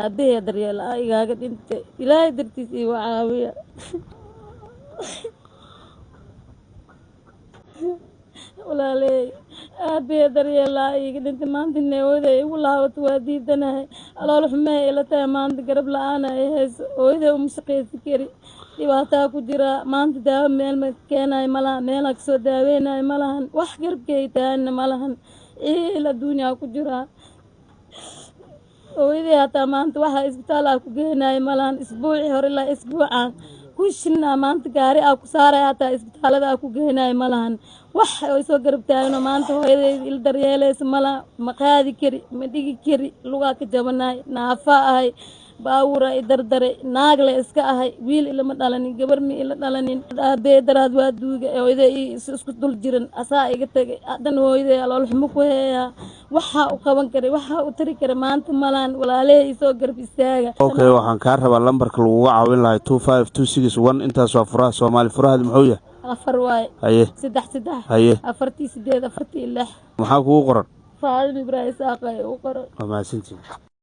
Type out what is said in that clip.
Aabahey daryeel la-aan igaaga dhintay. Ilaahay dartiis iigu caawiya. Walaaley, aabahey daryeel la-aan iiga dhintay. Maanta hooyaday igu laabato waa diidanahay. Alool xumee ila tahay maanta garab la-aan ay hayso. Hooyaday uma shaqaysi kari, dhibaataa ku jiraa. Maanta daawo meel ma keenayo malaha, meelaa kasoo daaweynayo malahan, wax garabkay tahanna malahan. Ciil adduunyaa ku jiraa. Hooyaday hataa maanta waxaa isbitaal aa ku geenayo malahan. Isbuucii hore ilaa isbuucaan kushinaa maanta gaari aa ku saaraya, hataa isbitaalada aa ku geenayo malahan. Wax ay soo garab taagno maanta hooyaday il daryeelaysa malaha. Ma qaadi kari, ma dhigi kari, lugaa ka jabanaay, naafaa ahay, baawura i dardaray, naagle iska ahay, wiil ilama dhalanin, gabar ma ila dhalanin. Aabee daraad waa duuga, hooyaday isku dul jiran, asaa iga tagay. Haddana hooyaday alool xumo ku heeyaa. Waxaa u qaban karay, waxaa u tari kara maanta malaan. Walaalahay, isoo garab istaaga. Okay, waxaan kaa rabaa lambarka laguga caawin lahay, 25261. Intaas waa furaha Soomaali. Furahaadi muxuu yahay? 4 waaye. Haye. 3 3. Haye. 48, 46. Maxaa kugu qoran? Faadimo Ibraahim Isaaqa ay u qoran. Waa mahadsantihin.